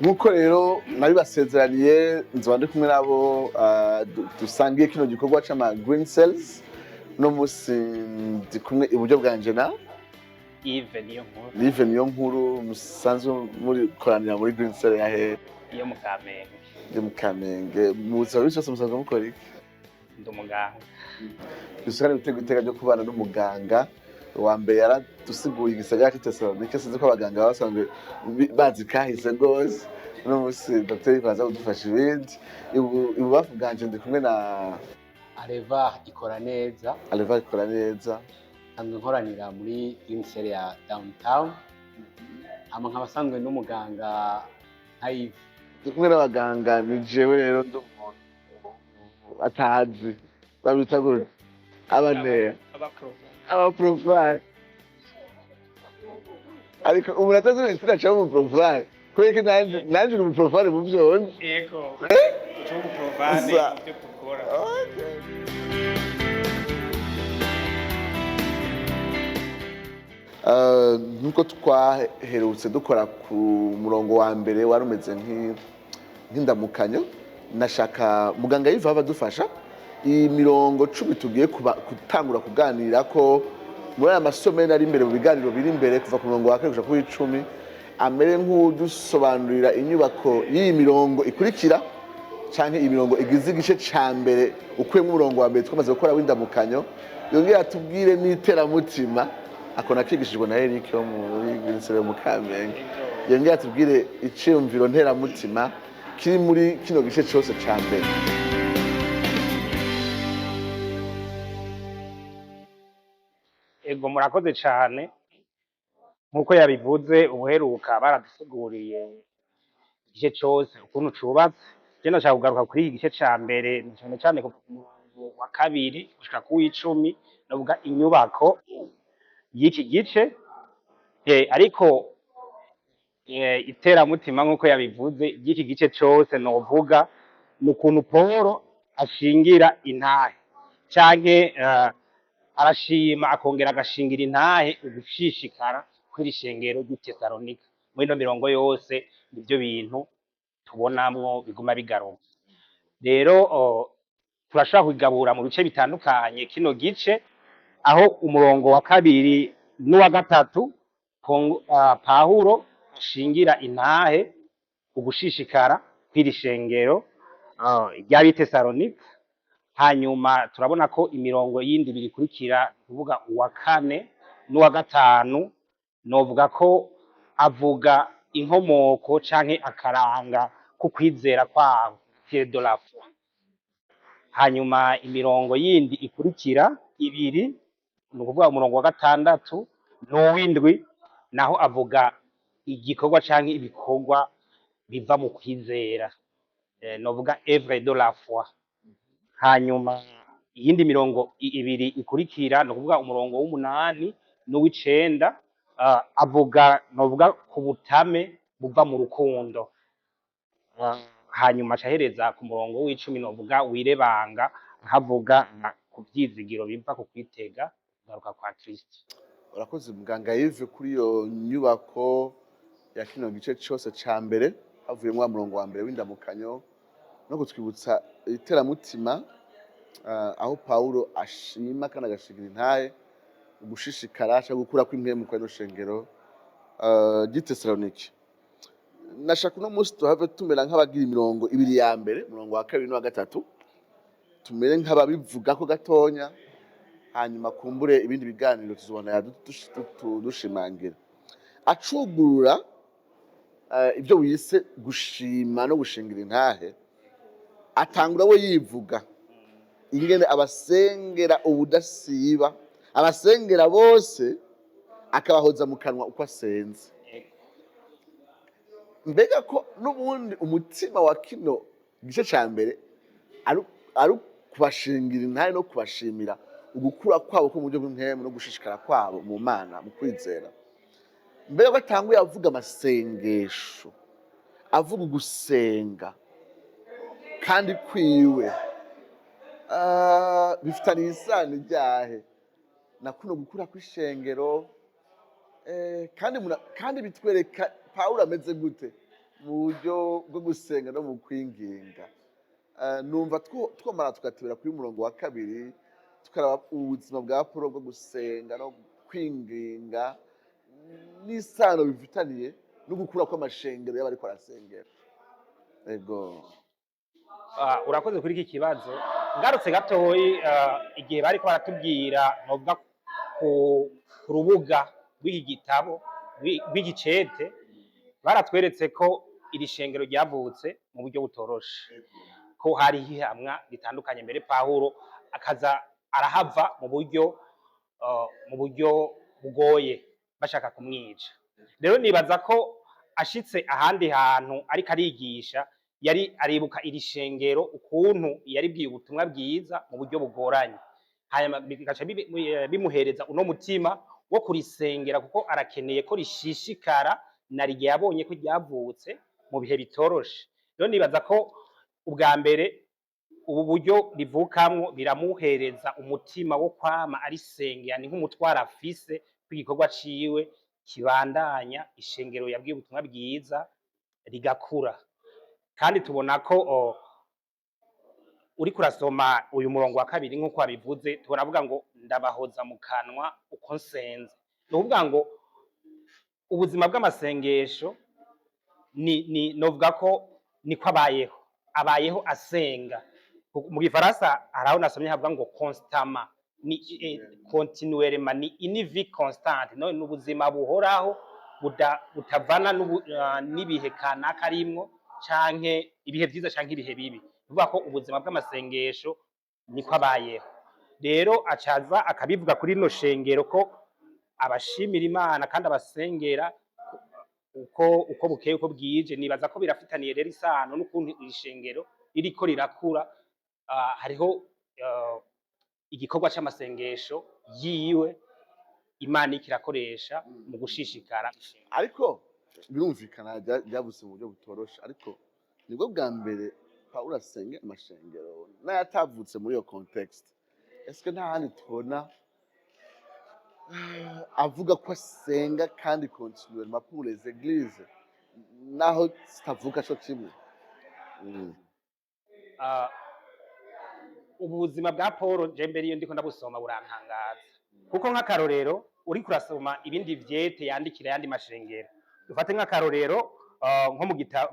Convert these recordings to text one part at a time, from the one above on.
Nk'uko rero nabibasezeraniye, nzoba ndi kumwe nabo dusangiye kino gikorwa c'ama green cells. Uno musi ndi kumwe iburyo bwanje na Yves niyo nkuru. Yves niyo nkuru. Musanzwe muri koranira muri green cell ya he? Iyo mu Kamenge. Yo mu Kamenge. Mu buzima bw'isi bwose musanzwe mukora iki? Ndi umuganga. Dusubirane gutega iteka ryo kubana n'umuganga. Uwa mbere yaradusiguye igisagara cy'i Tesalonike. Sinzi ko abaganga baba basanzwe bazi kahise rwose. Uno munsi Dr Yves aza kudufasha ibindi. Ibubafu bwanje ndi kumwe na Areva ikora neza. Aleva ikora neza. Nsanzwe nkoranira muri green cell ya downtown, hama nkaba asanzwe n'umuganga nka Yves. Ndi kumwe n'abaganga. Ni jewe rero ndi umuntu atazi, babita gute, abanera abaprofane, ariko umuntu atazi medicine aca umuprofane, kubera ko nanje uri umuprofane mu vyonzi. Yego, tuca umuprofane Sa- mu byo dukora. Nkuko twaherutse dukora ku murongo wa mbere wari umeze nk'indamukanyo, nashaka muganga Yves adufasha iyi mirongo 10 tugiye gutangura kuganira ko muri aya masomero ari imbere, mu biganiro biri imbere, kuva ku murongo wa 2 gushika kuri 10, amere nk'udusobanurira inyubako y'iyi mirongo ikurikira canke imirongo igize igice ca mbere, ukuyemo umurongo wa mbere twamaze gukora w'indamukanyo. Yongera atubwire n'iteramutima ako nakigishijwe na Eric wo muri Green Cell yo mu Kamenge. Yongera atubwire iciyumviro nteramutima kiri muri kino gice cose ca mbere. Ego, murakoze cane. Nk'uko yabivuze, ubuheruka baradusiguriye igice cose ukuntu cubatse. Je ndashaka kugaruka kuri iki gice ca mbere, cane cane kuva ku murongo wa 2 gushika ku w'icumi, novuga inyubako y'iki gice. Ariko iteramutima, nk'uko yabivuze, ry'iki gice cose novuga ni ukuntu Paul ashingira intahe canke arashima akongera agashingira intahe ugushishikara kw'iri shengero ry'i Tesalonika. Muri ino mirongo yose nivyo bintu tubonamwo biguma bigaruka. Rero turashobora kugabura mu bice bitandukanye kino gice, aho umurongo wa 2 n'uwa 3 Pawulo ashingira intahe ugushishikara kw'iri shengero ry'ab'i Tesalonika. Hanyuma turabona ko imirongo yindi ibiri ikurikira, kuvuga uwa 4 n'uwa 5, novuga ko avuga inkomoko canke akaranga k'ukwizera kwabo, pied de la foi. Hanyuma imirongo yindi ikurikira ibiri, ni ukuvuga umurongo wa 6 n'uw'indwi, naho avuga igikorwa canke ibikorwa biva mu kwizera, novuga œuvre de la foi. Hanyuma iyindi mirongo ibiri ikurikira, ni ukuvuga umurongo w'8 n'uw'icenda, avuga novuga ku butame buva mu rukundo. Hanyuma acahereza ku murongo w'10, novuga wirebanga, ahavuga ku vyizigiro biva ku kwitega kugaruka kwa Kristo. Urakoze muganga Yves kuri iyo nyubako ya kino gice cose ca mbere, havuyemo wa murongo wa mbere w'indamukanyo no kutwibutsa iteramutima, aho Paulo ashima kandi agashingira intahe ugushishikara cyangwa gukura kw'impwemu kwa rino shengero ry'i Tesalonike. Nashaka uno munsi tuhave tumera nk'abagira imirongo ibiri ya mbere, umurongo wa 2 n'uwa 3, tumere nk'ababivugako gatonya, hanyuma kumbure ibindi biganiro tuzobona dushimangira. Acugurura ibyo wise gushima no gushingira intahe, atangura we yivuga ingene abasengera ubudasiba, abasengera bose akabahoza mu kanwa uko asenze. Mbega ko n'ubundi umutima wa kino gice ca mbere ari kubashingira intahe no kubashimira ugukura kwabo ko mu buryo bw'impwemu no gushishikara kwabo mu Mana, mu kwizera, mbega ko atanguye avuga amasengesho, avuga ugusenga kandi kwiwe, bifitaniye isano iryahe na kuno gukura kw'ishengero? Kandi bitwereka Pawulo ameze gute? Mu buryo bwo gusenga no mu kwinginga. Numva twomara tugatebera kuri murongo wa kabiri, tukaraba ubuzima bwa Paul bwo gusenga no kwinginga n'isano bifitaniye no gukura kw'amashengero y'abariko arasengera. Ego. Urakoze kuri iki kibazo. Ngarutse gatoyi, igihe bariko baratubwira, novuga ku rubuga rw'iki gitabo, rw'igicete, baratweretse ko iri shengero ryavutse mu buryo butoroshe, ko hari ihihamwa ritandukanye, mbere Pawulo akaza arahava mu buryo bugoye, bashaka kumwica. Rero nibaza ko ashitse ahandi hantu ariko arigisha, yari aribuka iri shengero ukuntu yaribwiye ubutumwa bwiza mu buryo bugoranye, hanyuma bigaca bimuhereza uno mutima wo kurisengera, kuko arakeneye ko rishishikara na rigihe yabonye ko ryavutse mu bihe bitoroshe. Rero nibaza ko ubwa mbere ubu buryo rivukamwo biramuhereza umutima wo kwama arisengera, ni nk'umutwaro afise kw'igikorwa ciwe kibandanya, ishengero yabwiye ubutumwa bwiza rigakura. Kandi tubona ko uriko urasoma uyu murongo wa kabiri nk'uko wabivuze, turavuga ngo "Ndabahoza mu kanwa uko nsenze." Ni ukuvuga ngo ubuzima bw'amasengesho ni novuga ko niko abayeho asenga. Mu gifaransa hari aho nasomye havuga ngo "constamment", ni continuellement, ni une vie constante, no ni ubuzima buhoraho butavana n'ibihe kanaka arimwo, canke ibihe vyiza canke ibihe bibi. Bivuga ko ubuzima bw'amasengesho niko abayeho. Rero acaza akabivuga kuri rino shengero ko abashimira Imana kandi abasengera uko bukeye uko bwije. Nibaza ko birafitaniye rero isano n'ukuntu iri shengero ririko rirakura. Hariho igikorwa c'amasengesho yiwe Imana iriko irakoresha mu gushishikara. Ariko birumvikana, byavutse mu buryo butoroshe, ariko nibwo bwa mbere Pawulo asenga amashengero n'ayatavutse muri iyo contexte. Ese nta handi tubona avuga ko asenga kandi continuellement pour les églises, naho zitavuga co kimwe? Ubuzima bwa Paul, je mbere iyo ndiko ndabusoma burantangaza, kuko nk'akarorero uriko urasoma ibindi vyete yandikira ayandi mashengero, dufate nk'akarorero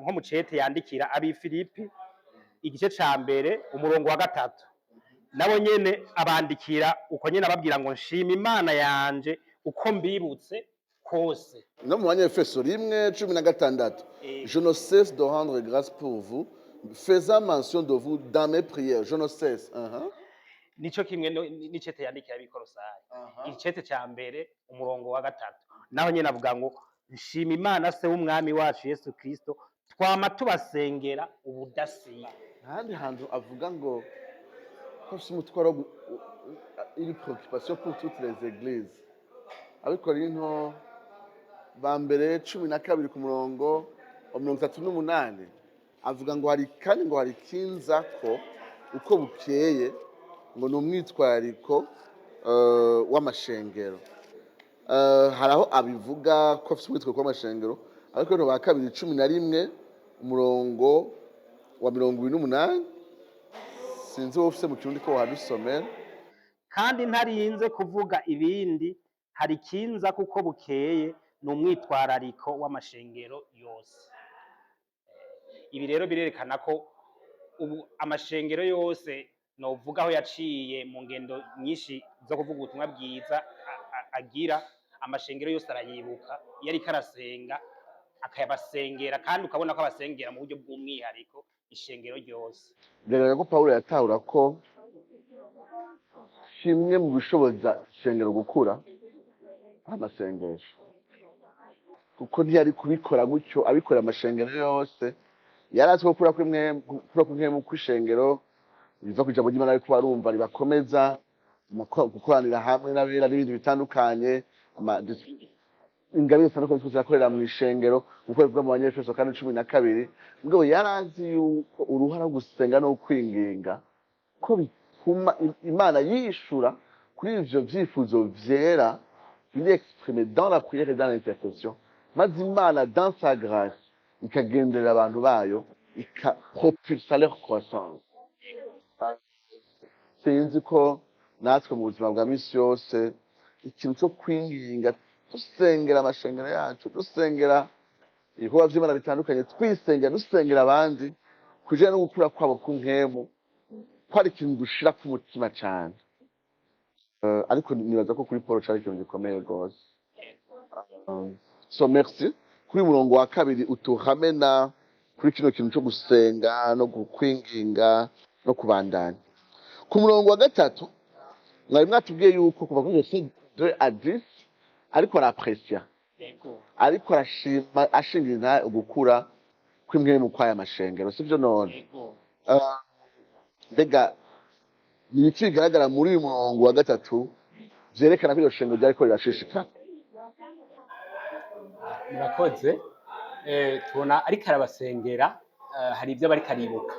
nko mu cete yandikira ab'i Filipi, igice ca mbere, umurongo wa gatatu, nabo nyene abandikira uko nyene, ababwira ngo "Nshima Imana yanje uko mbibutse kose." No mu Banyefeso 1:16: "Je ne cesse de rendre grâce pour vous, faisant mention de vous dans mes prières, je ne cesse." Nico kimwe n'icete yandikira ab'Ikorosayi, icete ca mbere, umurongo wa gatatu, naho nyene avuga ngo "Nshima Imana se w'Umwami wacu Yesu Kristo, twama tubasengera ubudasiba." Ntahandi hantu avuga ngo ko afise umutwaro une préoccupation pour toutes les églises. Abikorinto ba mbere 12 ku murongo wa 38 avuga ngo hari kandi ngo hari kinza ko uko bukeye, ngo ni umwitwarariko w'amashengero. Hari aho abivuga ko afise umwitwarariko w'amashengero. Ariko ba kabiri 11 umurongo wa 28, sinzi wowe ufise mu Kirundi ko wahadusomera. "Kandi ntarinze kuvuga ibindi, hari ikinza kuko bukeye, ni umwitwarariko w'amashengero yose." Ibi rero birerekana ko ubu amashengero yose, novuga aho yaciye mu ngendo nyinshi zo kuvuga ubutumwa bwiza, agira amashengero yose arayibuka iyo ariko arasenga, akayabasengera, kandi ukabona ko abasengera mu buryo bw'umwihariko ishengero ryose. Biragaragara ko Pawulo yatahura ko kimwe mu bishoboza ishengero gukura ari amasengesho, kuko ntiyari kubikora gutyo abikorera amashengero yose. Yari azi ko gukura kw'impwemu kw'ishengero biva ku ijambo ry'Imana ariko barumva ribakomeza gukoranira hamwe n'abera n'ibindi bitandukanye, ingabire zitandukanye zose zirakorera mu ishengero nkuko bivuga mu Banyefeso kandi 12. Mugabo yari azi yuko uruhara rwo gusenga no kwinginga ko bituma Imana yishura kuri ivyo vyifuzo vyera biri exprimé dans la prière et dans l'intercession, maze Imana dans sa grâce. Ikagenderera abantu bayo, ikapropulsa leur croissance. Sinzi ko natwe mu buzima bwa misi yose ikintu cyo kwinginga, dusengera amashengero yacu, dusengera ibikorwa vy'Imana bitandukanye, twisengera, dusengera abandi kujana no gukura kwabo k'impwemu, ko ari ikintu dushira ku mutima cane. Ariko nibaza ko kuri Paul cari ikintu gikomeye rwose. So merci kuri uyu murongo wa kabiri utuhamena kuri kino kintu cyo gusenga no kwinginga no kubandanya. Ku murongo wa gatatu mwari mwatubwiye yuko kuva kuri verset 2 à 10 ariko araprecia, ariko arashima, ashingira intahe ugukura kw'impwemu kw'aya mashengero, sivyo none? Ego. Mbega ni ibiki bigaragara muri uyu murongo wa gatatu vyerekana ko iryo shengero ryariko rirashishikara? Murakoze. Tubona ariko arabasengera, hari ibyo bariko aribuka.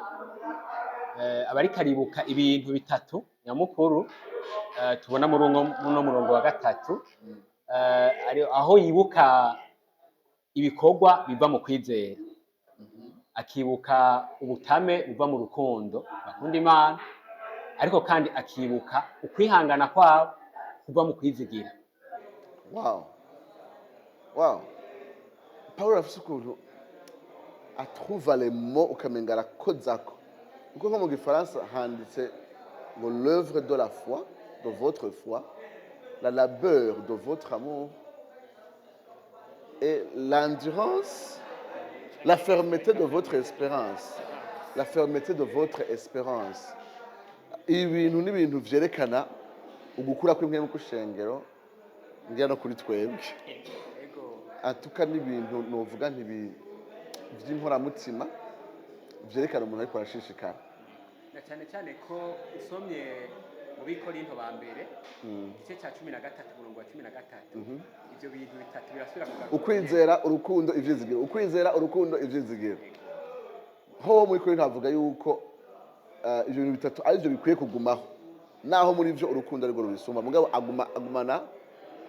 Aba ariko aribuka ibintu bitatu nyamukuru, tubona muri uno murongo wa gatatu. Aho yibuka ibikorwa biva mu kwizera, akibuka ubutame buva mu rukundo bakunda Imana, ariko kandi akibuka ukwihangana kwabo kuva mu kwizigira. Wow, Paul afise ukuntu atrouva les mots, ukamenga arakozako, kuko nko mu gifaransa handitse ngo "l'œuvre de la foi, de votre foi, la labeur de votre amour et l'endurance, la fermeté de votre espérance, la fermeté de votre espérance". Ibi bintu ni ibintu vyerekana ugukura kw'impwemu kw'ishengero, ngira no kuri twebwe atuka n'ibintu novuga ntibi vy'inkoramutima vyerekana umuntu ariko arashishikara. Na cyane cyane ko usomye mu Bikorinto ba mbere, igice cya 13, umurongo wa 13, ibyo bintu bitatu birasubira kugaruka. Ukwizera, urukundo, ivyizigiro. Ukwizera, urukundo, ivyizigiro. Ho muri Korinto havuga yuko ivyo bintu bitatu arivyo bikwiye kugumaho, naho muri vyo urukundo arirwo rubisumba, mugabo agumana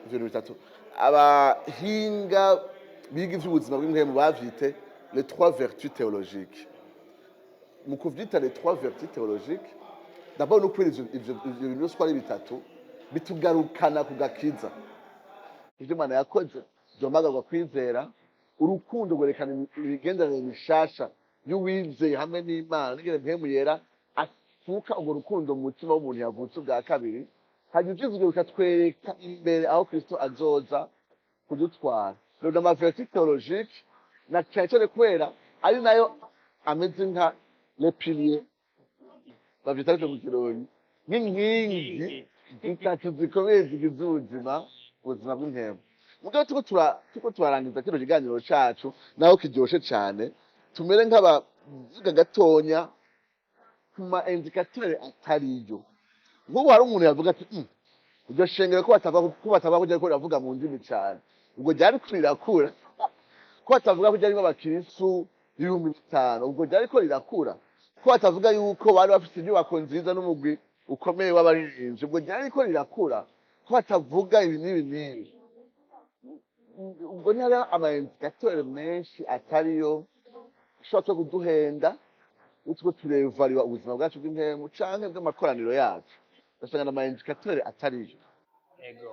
ivyo bintu bitatu. Abahinga biga ivy'ubuzima bw'impwemu bavyite les trois vertus théologiques. Mu kuvyita les trois vertus théologiques, d'abord no kubera ivyo bintu byose uko ari bitatu bitugarukana ku gakiza, ivyo Imana yakoze duhamagarwa kwizera. Urukundo rwerekana imigenderanire mishasha y'uwizeye hamwe n'Imana, n'ingene Mpwemu Yera afuka urwo rukundo mu mutima w'umuntu yavutse ubwa kabiri. Hanyuma ivyizigiro bikatwereka imbere aho Kristo azoza kudutwara. Rero ama vertus théologiques, na cane cane kubera ari nayo ameze nka les piliers, bavyita gutyo mu Kirundi, nk'inkingi zitatu zikomeye zigize ubuzima bw'impwemu. Mugabo turiko turarangiza kino kiganiro cacu, naho kiryoshe cane, tumere nk'abavuga gatonya ku ma indicateurs atariyo. Nk'ubu hari umuntu yavuga ati: Iryo shengero ko batava ko ryariko riravuga mu ndimi cane, ubwo ryariko rirakura? Ko batavuga ko ryarimo abakirisu 5000, ubwo ryariko rirakura? Ko batavuga yuko bari bafite inyubako nziza n'umugwi ukomeye w'abaririmbyi, ubwo ryariko rirakura? Ko batavuga ibi n'ibi n'ibi?" Ubwo ntihariho ama indicateurs menshi atariyo ashobora no kuduhenda iyo turiko turevariwa ubuzima bwacu bw'impwemu canke bw'amakoraniro yacu, ugasanga ama indicateurs atariyo? Ego,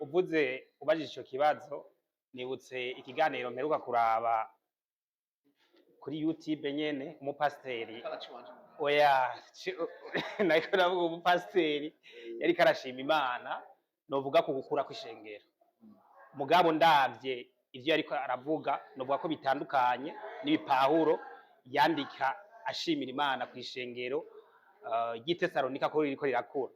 uvuze, ubajije ico kibazo, nibutse ikiganiro mperuka kuraba kuri YouTube nyene, umupasiteri, oya, nariko navuga umupasiteri yariko arashima Imana, novuga ku gukura kw'ishengero. Mugabo ndavye ivyo yariko aravuga, novuga ko bitandukanye n'ibipahuro yandika ashimira Imana kw'ishengero ry'i Tesalonika ko ririko rirakura.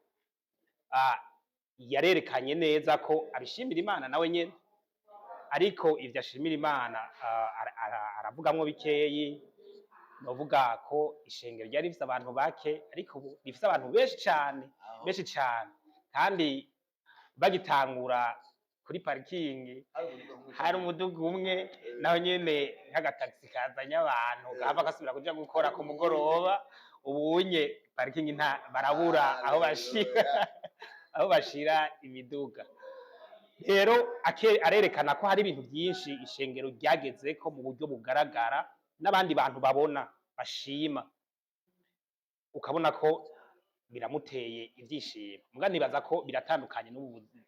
Yarerekanye neza ko abishimira Imana nawe nyene, ariko ivyo ashimira Imana, aravugamwo bikeyi. Novuga ko ishengero ryari rifise abantu bake, ariko ubu rifise abantu benshi cane, benshi cane. Kandi bagitangura kuri parikingi hari umuduga umwe, naho nyene nk'agatagisi kazanye abantu, gahava gasubira kuja gukora ku mugoroba. Ubunye parikingi nta, barabura aho bashira imiduga. Rero arerekana ko hari ibintu byinshi ishengero ryagezeko mu buryo bugaragara n'abandi bantu babona, bashima, ukabona ko biramuteye ibyishimo. Muga nibaza ko biratandukanye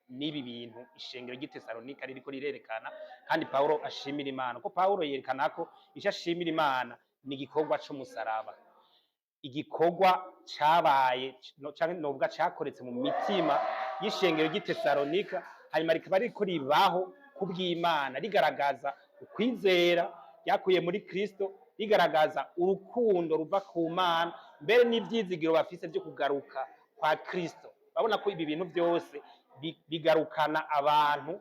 n'ibi bintu ishengero ry'i Tesalonika ririko rirerekana, kandi Pawulo ashimira Imana, ko Pawulo yerekana ko icyo ashimira Imana ni igikorwa c'umusaraba, igikorwa cabaye canke novuga cakoretse mu mitima y'ishengero ry'i Tesalonika, hanyuma rikaba ririko ribaho kubw'Imana, rigaragaza ukwizera ryakuye muri Kristo, rigaragaza urukundo ruva ku Mana, mbere n'ivyizigiro bafise vyo kugaruka kwa Kristo. Babona ko ibi bintu byose bigarukana abantu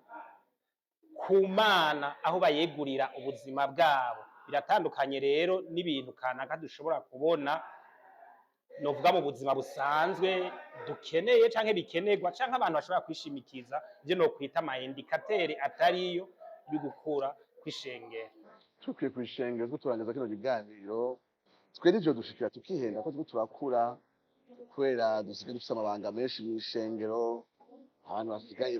ku Mana, aho bayegurira ubuzima bwabo. Biratandukanye rero n'ibintu kanaka dushobora kubona, novuga mu buzima busanzwe dukeneye canke bikenerwa, canke abantu bashobora kwishimikiza ivyo nokwita ama indicateurs atariyo yo gukura kw'ishengero. Tukwiye kw'ishengero two turangiza kino kiganiro, twe nivyo dushikira tukihenda ko turiko turakura kubera dusigaye dufise amabanga menshi mw'ishengero, abantu basigaye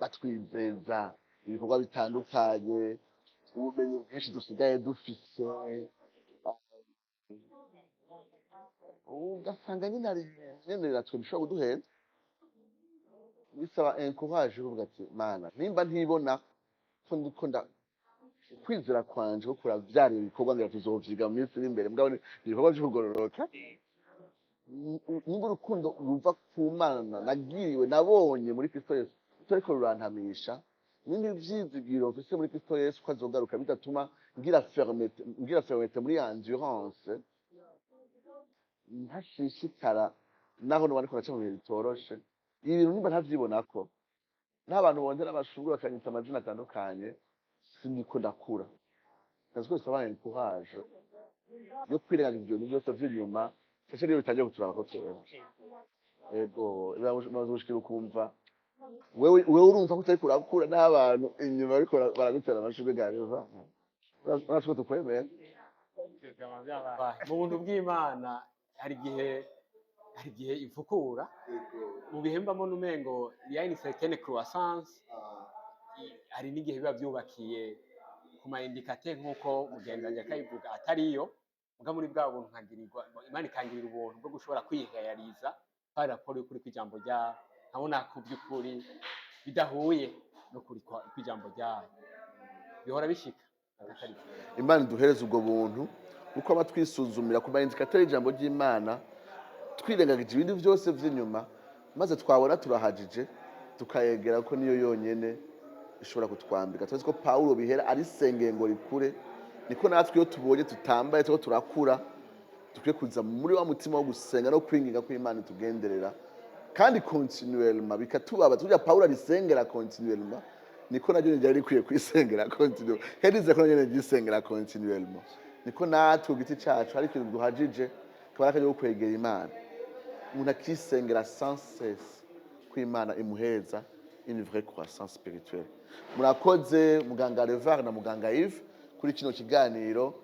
batwizeza ibikorwa bitandukanye, ubumenyi bwinshi dusigaye dufise, ugasanga nyine hari nyene natwe bishobora kuduhenda. Bisaba encourage kuvuga ati: "Mana, nimba ntibona ko ndiko nda kwizera kwanje ko kuravyara ibikorwa, ngira tuzovyiga mu minsi iri imbere, mugabo ni ibikorwa vyo kugororoka. Nimba urukundo ruva ku Mana nagiriwe, nabonye muri Kristo Yesu, ariko rurantamisha, nimba ivyizigiro mfise muri Kristo Yesu ko azogaruka bidatuma ngira fermeté muri endurance, ntashishikara naho noba ndiko ndaca mu bihe bitoroshe, ibi bintu nimba ntavyibonako, n'abantu bongera amashurwe bakanyita amazina atandukanye, siniko ndakura." Kazi ko bisaba courage yo kwirengagiza ibyo bintu byose vy'inyuma, ndetse niyo bitangiye kuturaba ko twebwe ego bimaze gushikira, ukumva wewe urumva ko utariko urakura n'abantu inyuma bariko baragutera amashurwe gariva natwe tukwemera. Mu buntu bw'Imana hari igihe ivukura mu bihe mbamo n'umengo il y a une certaine croissance. Hari n'igihe biba byubakiye ku ma indicateurs, nk'uko mugenzi akayivuga, atariyo. Muga muri bwa buntu nkagirirwa, Imana ikangirira ubuntu bwo gushobora kwihayariza par rapport y'ukuri kw'ijambo ryayo, nkabona ko by'ukuri bidahuye n'ukuri kw'ijambo ryayo. Bihora bishika atari. Imana iduhereze ubwo buntu, kuko aba twisuzumira ku ma indicateurs y'ijambo ry'Imana, twirengagije ibindi byose vy'inyuma, maze twabona turahagije, tukayegera ko niyo yonyene ishobora kutwambika. Tuzi ko Pawulo bihera arisengeye ngo rikure. Niko natwe iyo tubonye tutambaye turiko turakura, dukwiye kuza muri wa mutima wo gusenga no kwinginga ko Imana itugenderera kandi continuellement, bikatubabaza. Burya Pawulo arisengera continuellement, niko naryo ryari rikwiye kwisengera continuellement, kandi nizera ko naryo ryisengera continuellement. Niko natwe ku giti cacu hari ikintu duhajije, kaba ari akaryo ko kwegera Imana, umuntu akisengera sans cesse ko Imana imuheza une vraie croissance spirituelle. Murakoze, muganga Levar na muganga Yves, kuri kino kiganiro.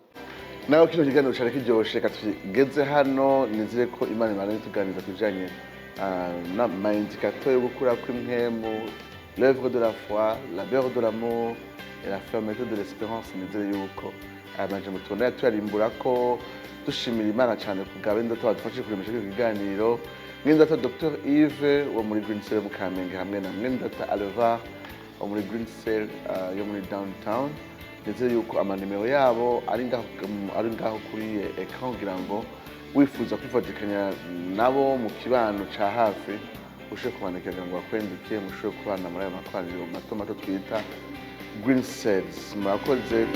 Nawe kino kiganiro cari kiryoshe, reka tugeze hano. Nizere ko Imana imana ituganiriza ku bijanye n'ama indicateurs yo gukura kw'impwemu: l'œuvre de la foi, labeur de l'amour et la fermeté de l'espérance. Nizere yuko aya majambo tubona tuyarimbura ko dushimira Imana cyane ku bwa bene Data badufashije kuremesha kino kiganiro, mwene Data Dr Yves wo muri Green Cell mu Kamenge, hamwe na mwene Data Alevar wo muri Green Cell yo muri downtown. Nizere yuko amanimero yabo ari ngaho kuri écran, kugira ngo wifuza kwifatikanya nabo mu kibano ca hafi ushobore kubandikira kugira ngo bakwendike, mushobore kubana muri ayo makoraniro mato mato twita Green Cells. Murakoze.